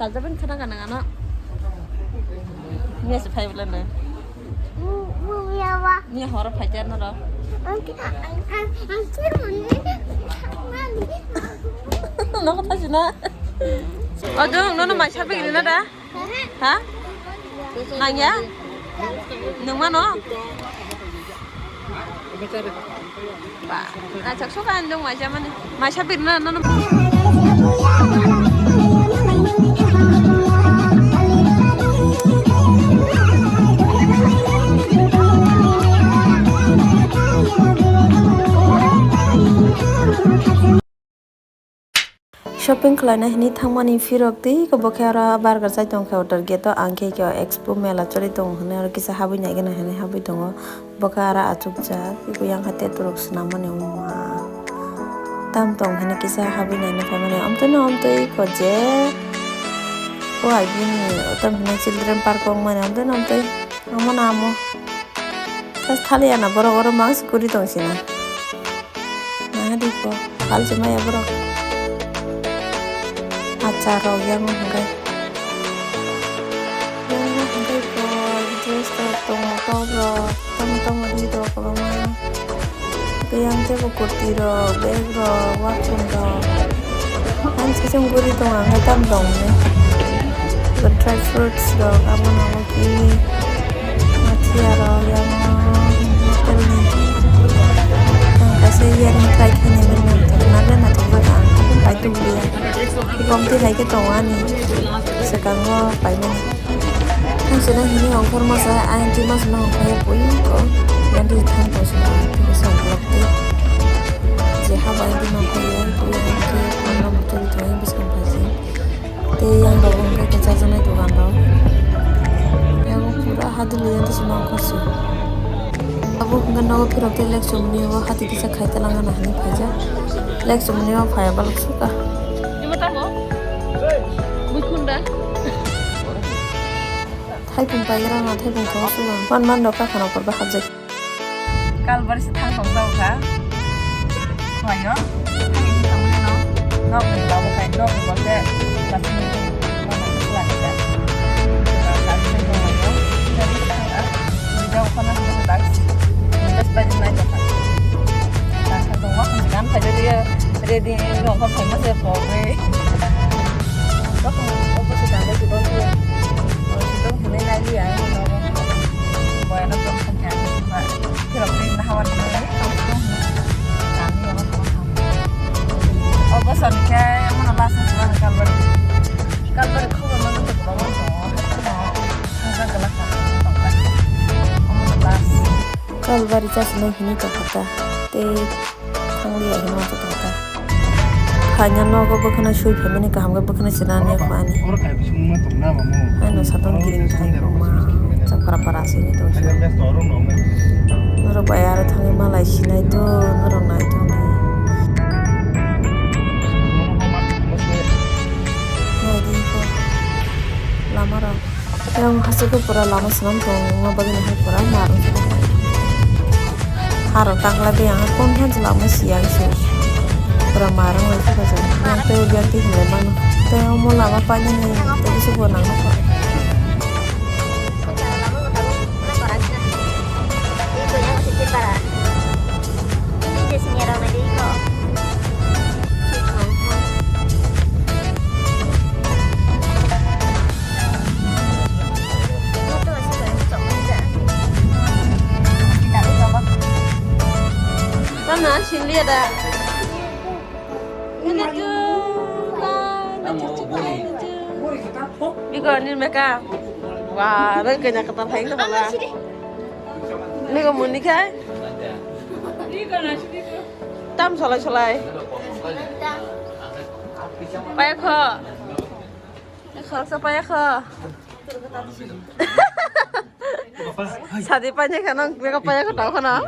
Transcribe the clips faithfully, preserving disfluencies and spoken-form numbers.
Ajaban khana kana ngano. Miya se phai bole no. Miya horo phai jar no ro. Nokho thasi na. Ojo, nono mai sa bigini na da? Ha? Nangya? Nung mano? Ba, na chak so kan dong mai sa mani. Mai sa birna no no. Shopping khlaina hinwi thangmani phirok tei eko bo khe aro burger chai tong khe order gate o, ang khe eko expo mela choli tongo hinwi aro kisa habwi nai gana hinwi habwi tongo. Bo khe aro achukjak, eko yang khe tetrok swnammani wngma tam tong hinwi kisa habwi naina phaimani. Amtwino amtwi eko je o agini tam hinwi children park wngmani, amtwino amtwi amo na amo. Thas thali ana borok oro mang se guri tong sina. Nahadi ko, phalsi maya borok. Achar rok yang hwnkhe. Yang hwnkhe ko, dress rok tongo, top rok, tamo tamo ri rok kwbangma. Tei yang tei bo kurti rok, bag rok, wakhum rok. Ang se chwng guri tongo, ang tam tong ne. Dry fruits rok, amo namo kini. Machi aro yang hotel ni. Ang kaisa yang try khaina mano. Nale na thok ang pai tu bia. Bom ti hai ke tongo ani. Sekango pai mani. Ang sena hini ongkhor masa, ang ti mas no ongkhor ya pui ko. Yang di thang ko suma, ko sa blok ti. Je ha bai di no ko ya, ko ya ke, ko no mo tu to yang bis ko pasi. Tei yang rok hwnkhe khe chajaknai dogan rok. Yang pura hadwlwi yang tisi mangkha se. Abo hwnkhe nogo phirok tei lek chumni o hati kisa khai talangana hinwi phaijak. Lek chumni o phaiya balok sukha. Thaipung paigra na thaipung thok suga. Man man rok kakhana korba hapjak. Kalbari se thang tong tong kha. Khwlaio. Thang tong mano. Nok ni babo khai, nok ni babo khai. Kasing ni mano khwlai kha. Kasing ni mano. Jadi thang a. Jadi jauh kana sudah tak. Just baju naik kha. Thang tong ma kan khai jadi ready nong kha khai ma se po. Kok opposite anda si don tu. Si don hene nai liya. Boyana tong kha. Phirok twi nahawan ni tong tong. Kami oro tong tong. O bosor ni khe mano last ni sima Kalbari. Kalbari khobor mano to kwbangma tongo. Haino hajar gala kha tong kha. Omo no last. Kalbari chasino hini tong kha ta. Tei thangliya hino to tong kha. Khaina nogo bwkhano sui phaimani kaham khe bwkhano sinani kho ani. Oro kai bising ma tong na ba mo. Ano satung kiring kiring ma chapra para sini tong si. Norok bai aro thangwi malai sinai to norok nai tongdi. Naidi ko lama rok. Yang haste khe pura lama swnam tong wngma bagwi no hai pura mar wngkha. Harok tangla de ang kon han lama siyang se. Pura mar wngkha jang. Yang tei biang tei hinlai mano. Tei omo lama painani tei bisi bo nang nokha. Tama sinliya da. Ini tuh, kan, ini tuh. Biko, ini mereka. Wah, mereka kena kata lain tuh, Bang. Ini kok muni kai? Tam solai solai. Payakho. Khoroksa payakho. Sadi panya khana, beko payakho tau khana.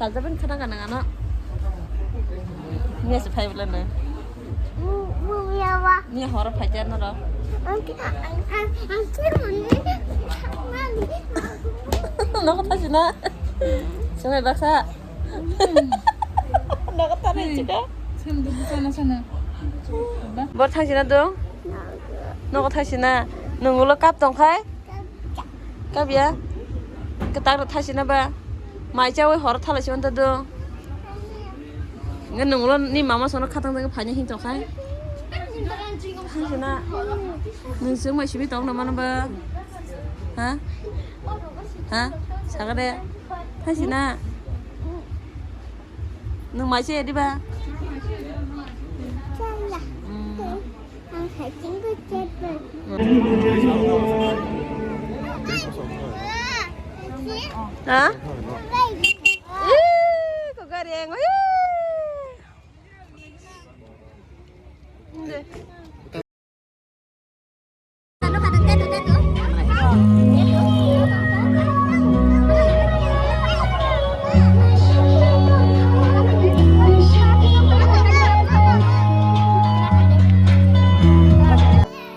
Saljaban khana kana ngano. Miya se phai bole na. Miya horo phai jar noro. Nokho thasi na. Sungai baksa. Nokho thani chika. Bor thangsina dong? Nogo thangsina? Nung ulo cup tongkhai? Cup ya? Kwtak rok thangsina ba? Mai chawi horo thalai se manta dong? Nge nung ulo ni mama sono khatang tangwi phaina hin tongkhai? Thangsina? Nung chwng mai simi tong na mano ba? Ha? Ha? Sagade? Thangsina? Nung mai se diba? Chaya. Hmm. Ang sa tingko chepe. Ha? Ih, ko gari ang. Ih. Nde.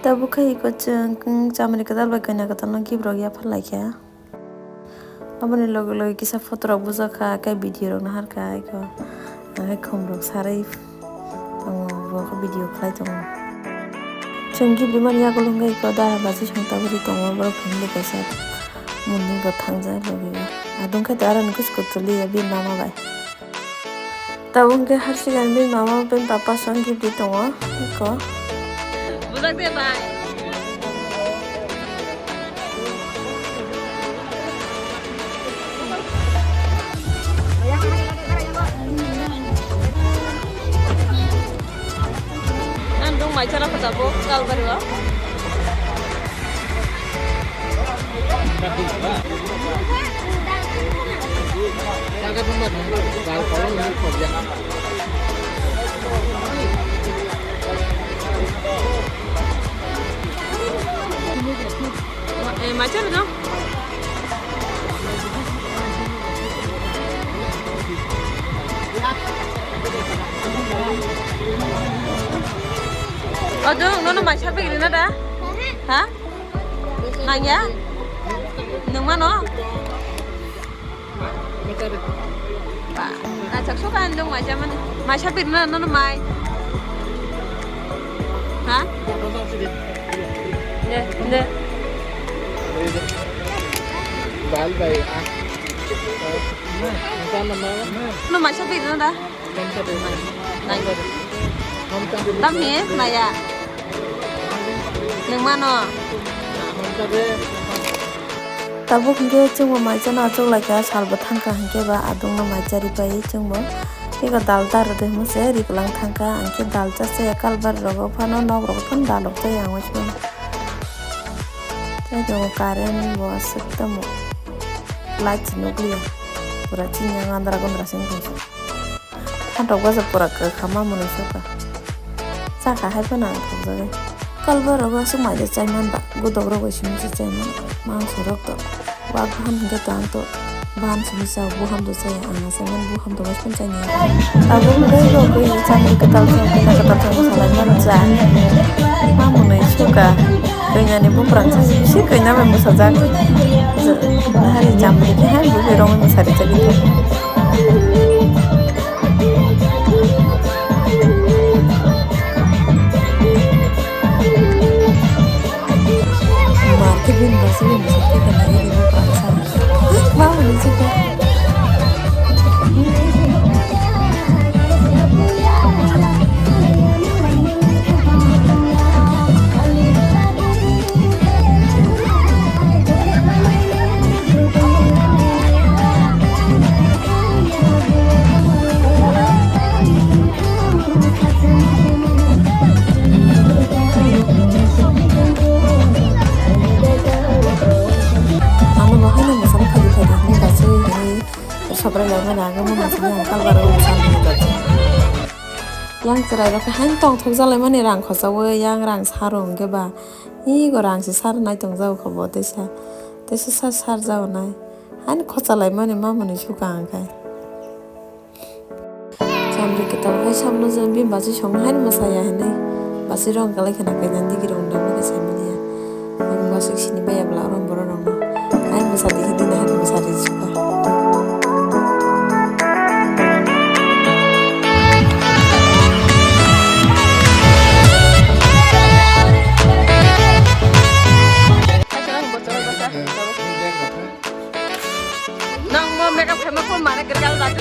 Tabuk khe iko chwng, chwng chamani kwtal bai kanya kwtal no gift rok yapharlai kha. Aboni loge loge kisa photo rok bujak kha, khe video rok nahar kha, iko ang khe khum rok sarwi tongo, bo khe video khlai tongo. Chwng gift rimani yagulo hwnkhe iko dara baji song tabuk ri tongo, borok family kaisa mwnwi bo thangjak logi o. Adong khe to aroni kuchuk tuli ya bini mama bai. Tabuk hwnkhe harsikan bini mama bai papa song gift ri tongo eko. Bujak de bai. Ang dong mai chara kho tabuk Kalbari o. Eh, mai chara dong. O dong, nono mai chara pegiri na da? Ha? Nangya? Nung mano? Ba, achak so kan dong mai jamani. Mai sa pir na, no, no, mai. Ha? De, de. Bal bai, ah. No, mai sa pir na da. Nai. Tam he, naya. Nung mano. Tabuk hwnkhe chwngbo mai chana achuk laikha, salbo thangkha hwnkhe ba adungno mai chari pai chwngbo. Eko dal ta rwdi hwnwi se riklang thangkha, hwnkhe dal cha se kalbar rogo phano nok rogo phano dal rok chaya ang uansukmano. Chai tongo current bo aswk tamo light se nukliya, pura chini andra gundra se wngtong se. Phantok baja pura kwkha ma mwnwi sukha. Chakha hai phano ang thokjagwi. Kalbar rogo aswk mai de chaiman ba, godok rogo simi se chaiman. Mangso rok to. Wak bahan hwnkhe to ang to bahan simi sao, buham to chaya ang achaimani buham to bai phano chaya. Abo hwnkhe rok gwi chamri kwtal chang, kwtal chang salai man cha. Ma mwnwi sukha. Kanya ni buprang sa bisi kanya bai mwsajak. Hari chamri khe hai buphai rok mwsari chagwi tong. Market bini bwswk bini bwswk khe nai ri bo pransa. Ma hwnwi se khe. Ano bo haino mwsani phaidi phaidi hwnwi dachi hwnwi sobrai lai mani, ang omo mwsani ang kalbar o mwsani hwnwi dachi. Yang chwrai rok khe haino tongthok jalai mani rang khochaui, yang rang saro hwnkhe ba, ego rang se sar nai tong jago kho bo teisa, teisa sar sar jago nai. Haino khochalai mani ma mwnwi sukha ang khai. Chamri kwtal hai samno je bini bachwi songno haino mwsaya hinwi. Bachwi rong kalai kheno kainan digi rong dam khe sai manya. Ang bachwi sini baya bwla rong borok rongno. Haino mwsadi hinwi haino mwsadi sukha.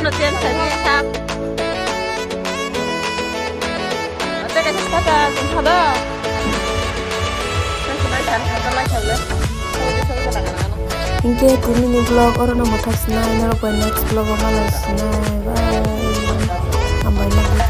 Change khaikhe sak. Tei kaisa saka chwng thado. Kaisa bai sar kha, lai kha le. Hinkhe tinini vlog orono mwthang sinai, norok bai next vlog o malai sinai. Bye. Hambai nang.